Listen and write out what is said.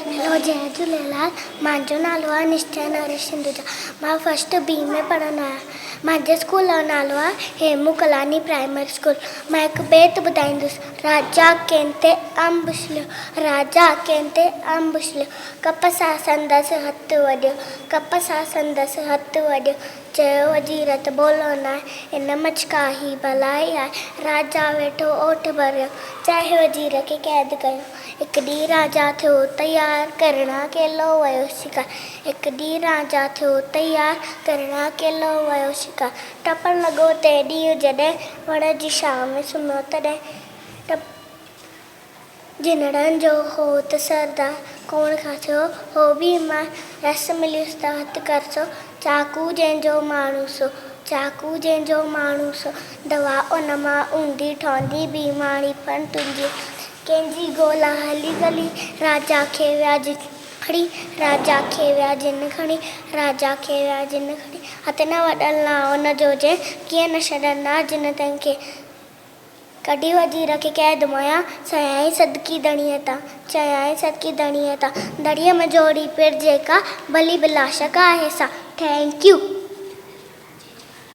Hello جئي جهوليلال مانجو نالو آهي نشچي نريش سنڌوجا مان فرسٽ بي ۾ پڙهندو آهيان مانجي اسڪول جو نالو آهي هيمو ڪلاڻي پرائمري اسڪول مان هڪ بيت ٻڌائيندس راجا ڪنهن تي انب اڇليو راجا ڪنهن تي انب اڇليو ڪپ سان سندس هٿ وڍيو ڪپ سان سندس هٿ وڍيو چيو وزير ته ڀولو ناهي، ان مڇ ڪا هي ڀلائي آهي. راجا ويٺو اوٺ ڀريو، چاهي وزير کي قيد ڪيو. هڪ ڏينهن راجا ٿيو تيار، ڪرڻ اڪيلو ويو شڪار. هڪ ڏينهن راجا ٿيو تيار، ڪرڻ اڪيلو ويو شڪار. ٽپڻ لڳو تنهن ڏينهن جڏهن، وڻ جي ڇانو ۾ سمهيو تڏهن. ٽپ. جنڙن جو هو ته سردار، ڪوڻ کان ٿيو هو بيمار، رس مليس ته هٿ ڪر سو، چاقو جنهن جو ماڻهو سو، چاقو جنهن جو ماڻهو سو، دوا ان مان اونڌي ٺهندي، بيماري پڻ تنهنجي ڪنهن جي ڳولا هلي گلي، راجا کي ويا جن کڻي، راجا کي ويا جن کڻي، راجا کي ويا جن کڻي، هٿ نه وڏل نا ان جو جنهن، ڪيئن نه ڇڏندا جن تنهن کي. ڪڍي وزير کي قيد ميان، چيائين صدقي ڌڻيء تان، چيائين صدقي ڌڻيء تان، ڌڻيء م جوڙي پير جيڪا، ڀلي بلاشڪ آهي سا. Thank you.